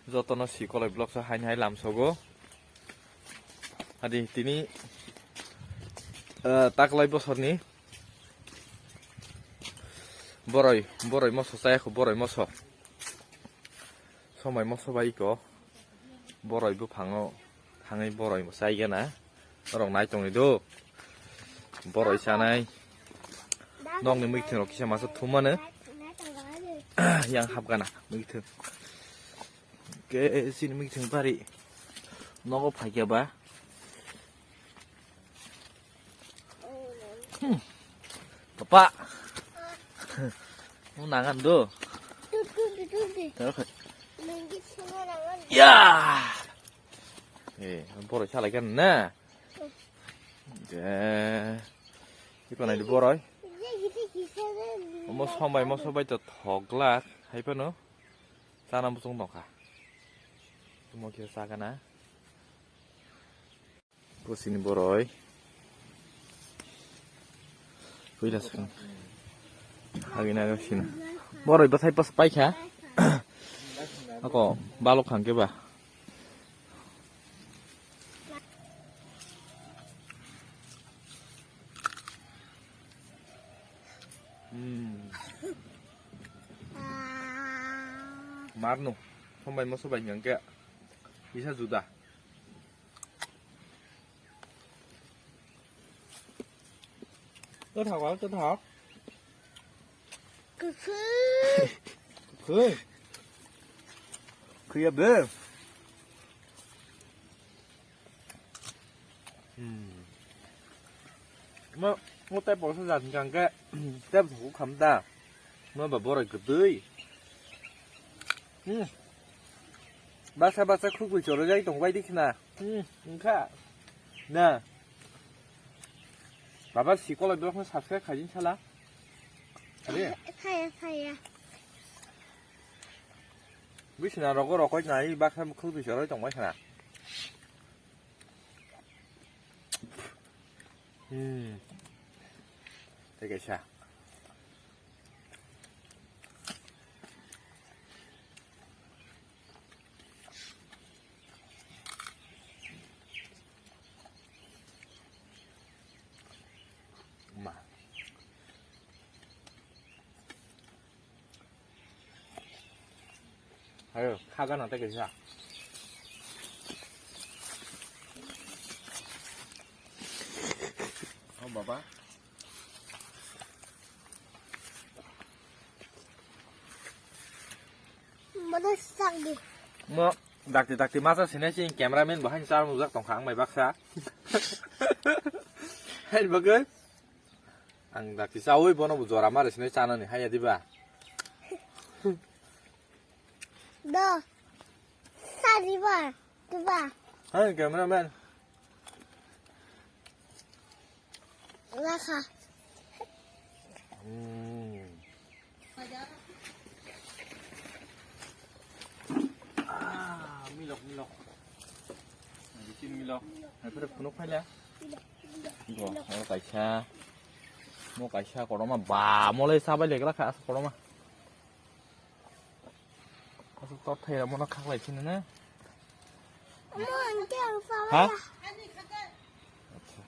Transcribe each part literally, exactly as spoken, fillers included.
Jotono si kolai vlog sa haini hai lamsogo. Adi tini, eh, taklai bosorni boroi, boroi moso chaya kho, boroi moso. Somai moso bai ko boroi buphango thangwi boroi bo chai gana. Norok nai tongni do. Boroi chanai. Nokni mwithing rok kisa masa thumano. Yang hap gana mwithing. Ke sini mwithing bari. Nogo phaikya ba. Hmm. Papa. Mo nangan do. Tut, tut, tut, tut, tut. Taro khat. Nunggi sini nangan. Ya. Eh, boroi salai kan na. De. Iko nai di boroi. Omo sombai, mo sombai to thoglak. Hai pano. Chana muchung tongkha. Mo khe chakana. Bosini boroi. Puila sakang. Agina agak sini. Boroi bathai pas paikha. Ako balok khangke ba. Hmm. Marno. Sombai mo sobai hingke. Bisa juda. Tao thok, tao thok. Kwkhwi. Kwkhwi. Kwkhwi ya be. Hmm. Mo, mo tei porsa jat hingka hingke, tei bwskango kham da. Mo ba boroi kwtwi. Hmm. Baksa baksa khukwi choro jai tong bai di khna. Hmm, wngkha. Na. Baba si kolai blok no subscribe khai din sala. Are. Khaya, khaya. Bisina rogo rokoi nai baksa khukwi choro tong bai khna. Hmm. Tei kaisa. Ma. Ayo, kha gana tei kaisa. Oh, baba. Mane sak di. Mo, dakti dakti masa sini sing cameraman bahai sar mujak tongkha ang bai baksa. Hai bagai. Ang dakti chawi bono bo jora mari sinai chanani haya diba. Do. Sariba. Diba. Hai cameraman. Lakha. Hmm. Ah, milok, milok. Bikin milok. Hai, pura phunuk phaila. Go, mo kaisa. Mo kaisa koroma ba, mo le sabai legra kha asa koroma. Asa tot thai mo na khaklai sini na. Mo ang ke ang sabai. Ha? Acha.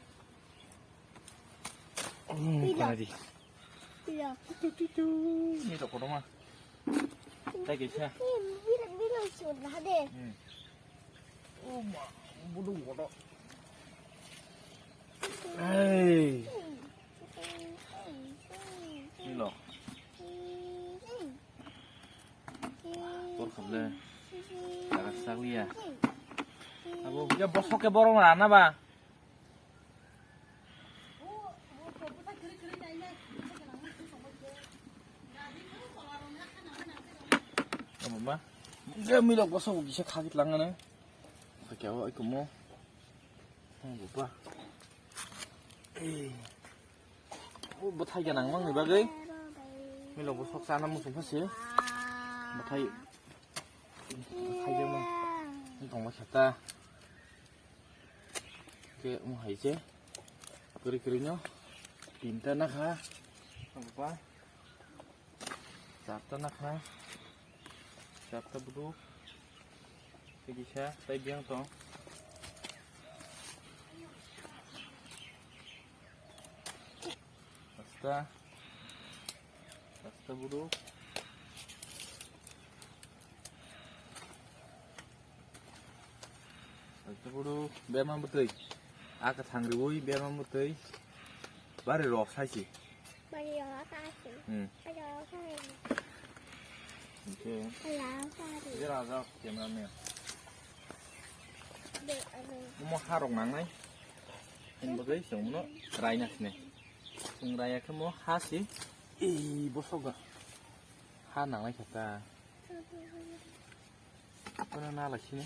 Hmm, kana di. Iya. Tu, tu, tu, tu. Ni to koroma. Tei kaisa. Bila, bila sud lah de. Hmm. Oh, ma, budu kotor. Hey. Milo. Tor khamle. Jaga sakliya. Abo ya bosok ke borok rana ba. Mama, dia milok bosok bisa khagit langana. Pakai awak ikut mo. Hang bupa. Eh. Oh, bwthai gwnang mangni bagwi. Milok bosok chana muchung phasi. Bwthai. Bwthai jemon. Tongma khata. Ke mo hai je. Kiri kiri no. Tinta nakha. Apa? Charta nakha. Charta buduk. Kisa, tai biyang tong. Asta. Asta buru. Asta buru. Berma bwtwi. Aka thangriwi berma bwtwi. Bari rok saisi. Bari rok saisi. Hmm. Bari rok saisi. Oke. Bari rok saisi. Jera jok cameraman. Omo harok nangnai. Hwnba tei chwng bono raina sinai. Chwng raya khe mo ha si. Ei, bosok ga. Ha nangnai kha ta. Bono na lai sini.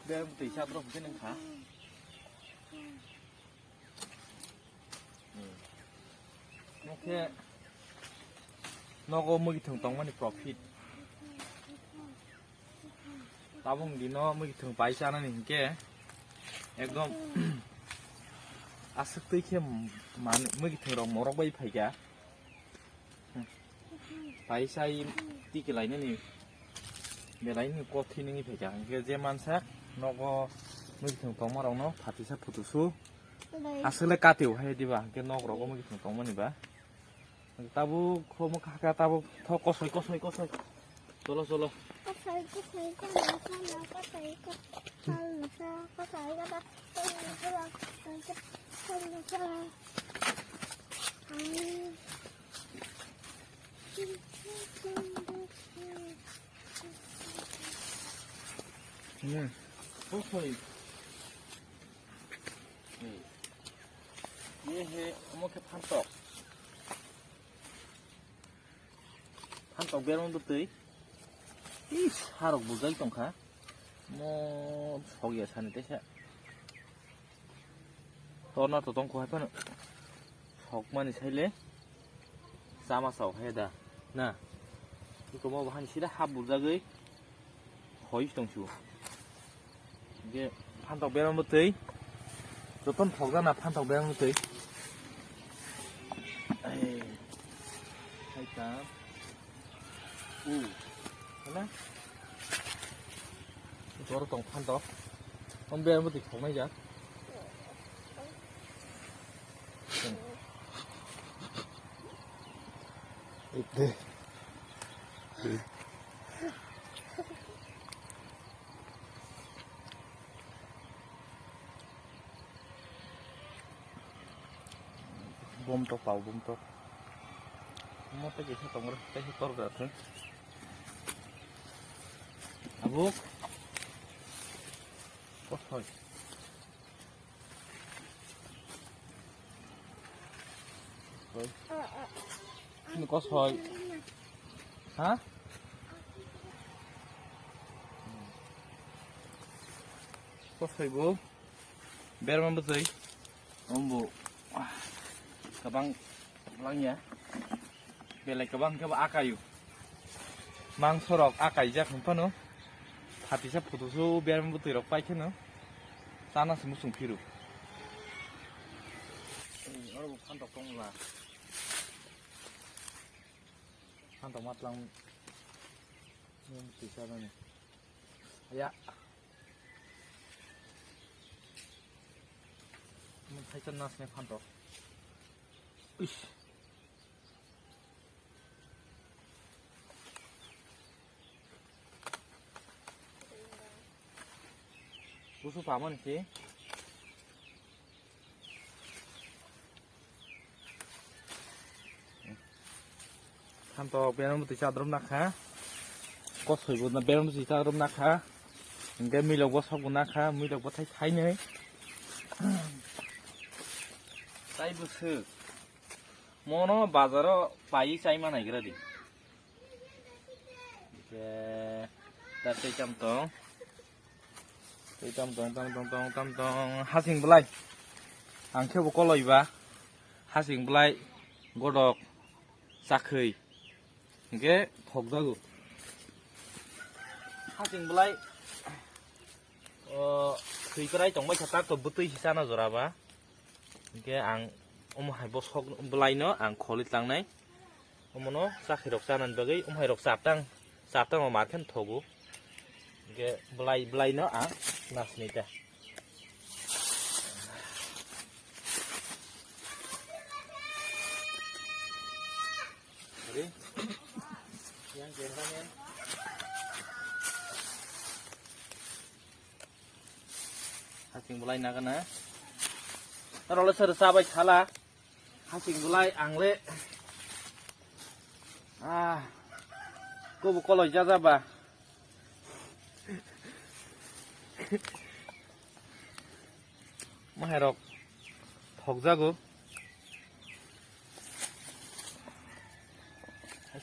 Be twi sa drop khe nang kha. Hmm. Oke. Nogo mwkhwtwng tongmani profit. Tabuk dino mwkhwtwng pai chanani hinkhe ekdom aswk twi khe man-, mwkhwtwng rok morok bai phaikha. Paisa i tiki lainani belaini kothwi nini phaikha. Hinkhe je mansa nogo mwkhwtwng tongma rokno phatisa phutusu aswkle kati o hai diba, hinkhe nok rogo mwkhwtwng tongmani ba. Tabuk kho mwkha kha, tabuk tho kosoi, kosoi, kosoi. Cholo, cholo. Kosoi, kosoi, cholo, cholo, kosoi, kosoi, cholo, kosoi, kosoi, cholo, cholo, cholo. Ai. Hmm. Kosoi. Ye he, omo khe phantok. Phantok berma bwtwi. Is, harok bujai tongkha. Mo sogya sani tesa. Torna to tongkho hai phano. Sokmani saile. Chama sao hai da. Na. Iko mo bahani sida hap bujagwi. Hoi tong chu. Ge phantok berma bwtwi. Joton thokjana phantok berma bwtwi. Ai. Hai ta. U. Hala. Jor tong phantok. Om berma bwtwi thoknai ja. Ite. Bom tok pao, bom tok. Mo tei kaisa tongo, tei se tor gra thung. Abuk. Kosoi. Kosoi. Ini kosoi. Ha? Kosoi bo. Berma bwtwi. Ombo. Kabang langya. Belai kwbang khe bo akaio. Mangso rok akaijak hwn phano. Phatisa phutusu berma bwtwi rok pai kheno. Chana se muchung phiru. Oro bo phantok tongla. Phantok matlang. Ni bwtwi chanani. Aya. Mo thaisa nasne phantok. Ish. Busu pamani si. Thanto berang bwtwi chadrom nakha. Kosoi bo berang bwtwi chadrom nakha. Hingke milok bo sokbo nakha, milok bo thai thainwi. Tai bwswk. Mono bazaro pai chai ma naigra di. Hingke ta tei tam tong. Tei tam tong, tam tong, tam tong, tam tong. Hasing belai. Ang khe bo koloi ba. Hasing belai. Godok. Chakhwi. Hingke thokjago. Hasing belai. O, thwi kwrai tongbai kha, tak to bwtwi si chana jora ba. Hingke ang omo hai bosok belai no ang kholi tlangnai. Omono chakhi rok chanani bagwi, umhai rok chatang, chatang o mar khe thogo. Hingke belai, belai no ang nasni ta. Ari, yang cameraman. Haching belai nagana. Role sir sabai khala. Haching belai ang le. Ah. Kobo koloi jaja ba. Mahairok thokjago.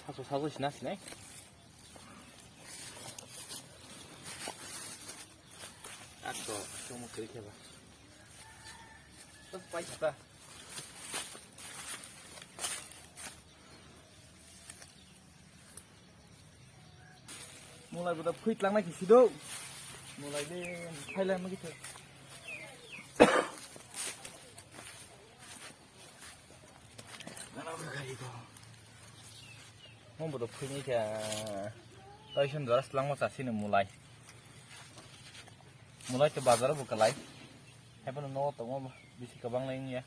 Saso saso sina sinai. Ako, cuma klik ya, Pak. Terus pakai apa? Mulai boda phuit lang nai kisi do. Mulai de phai lang nai kisi. Mo boda phuit nai kha. Taison doras lang mo chasi no mulai. Mulai to bazar bo kalai. Hai bono no to mo bisi kabang lai ya.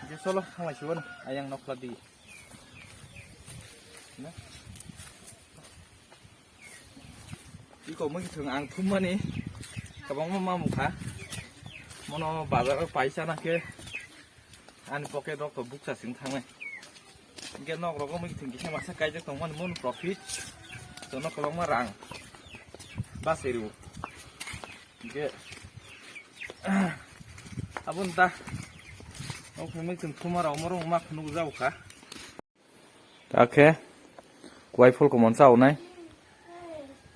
Hingke cholo, thanglai sibo no, ayang nokla di. Na? Iko mui thung ang thummani, kabangma mamukha. Mono bazar o paisa na khe, ani pocket rok to bukcha sing thangnai. Hingke nok rogo mui thung kisa masa kaijak tongmani, mono profit, tono kabangma rang. Bas eru. Hingke, aboni ta, o phai mui tong thuma rok, omo rok ma phunuk jao kha. Akhe, kuai phol komon chaonai.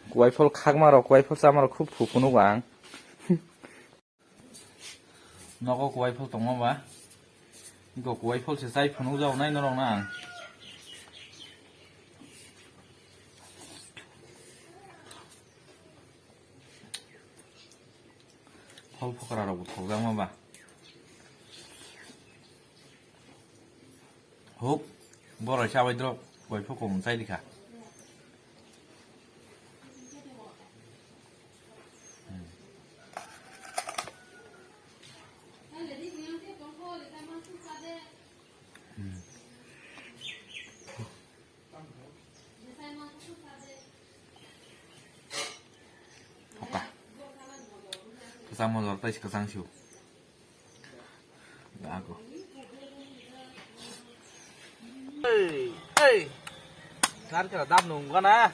Kuai phol khakma rok, kuai phol chama rok khub phu phunuk ang. Nogo kuai phol tongma ba. Iko kuai phol se chai phunuk jao nai norok na ang. Phol phokra rok bo thokjakma ba. Huk, borai chabai drop, kuai phokong chai dikha. Hmm. Hmm. Apa? Kesang motor, tais kesang siu. Ako. Ei, ei. Narikela dam nung gana.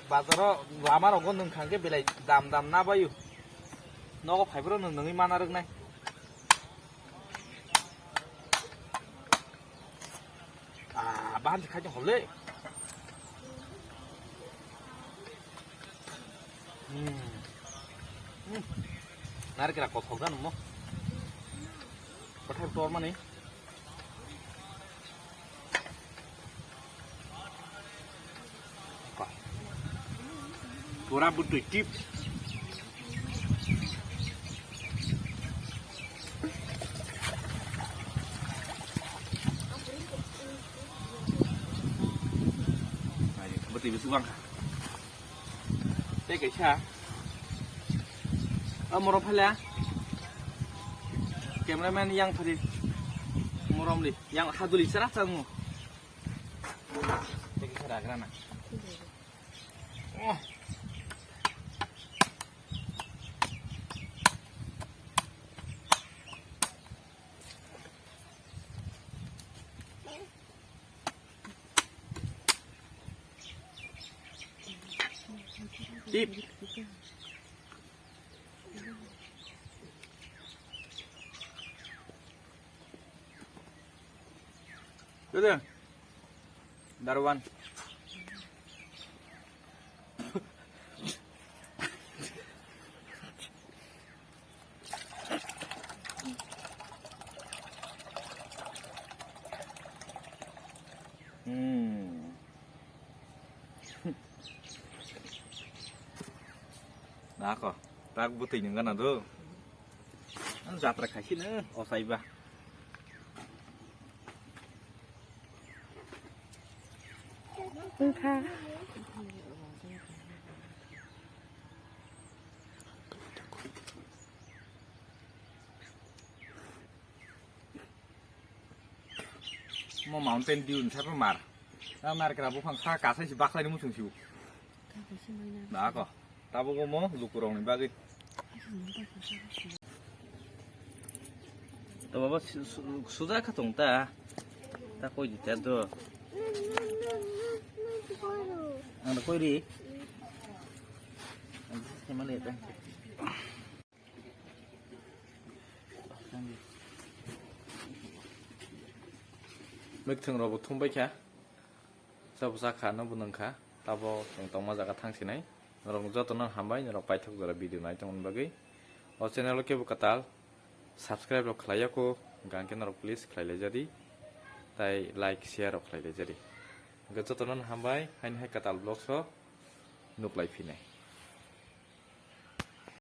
Bazaro lama rogo nung khangke belai dam dam na bayu. Nogo phaibro nung nungwi mana rwknai. Ah, bahan se khaito hole. Hmm. Hmm. Narikela kothok dan mo. Kothok tor mani. Pura butui tip. Butui bisi bangkha. Tei kaisa. O morom phaila. Cameraman yang phari. Morom li. Yang haduli chara chango. Tei kaisa ragra na. Oh. Tip. Dede. Darwan. Hmm. Nako, tak butui nung gana do. Ang jatra khaisi no, osai ba. Wngkha. Mo mountain dew ni sabo mar. Na narikra buphang sa kasai si baklai ni muchung siu. Ba ko. Tabuk omo lukurokni bagwi. To baba su-, su-, suja kha tong ta. Ta koi di ta do. Ang koi ri. Ang koi ri. Mwkhwtwng rok bo thumbai kha. Sabo sakha no bo nungkha. Tabo chwng tongma jaga thang sinai. Norok jotono hambai, norok paithak jora video nai tongmani bagwi. O channel o kebo kwtal subscribe rok khlai ya kho, hwnkhe norok please khlai lai jadi. Tai like, share rok khlai lai jadi. Hwnkhe jotono hambai, haini hai kwtal vlogs o nuk lai phinai.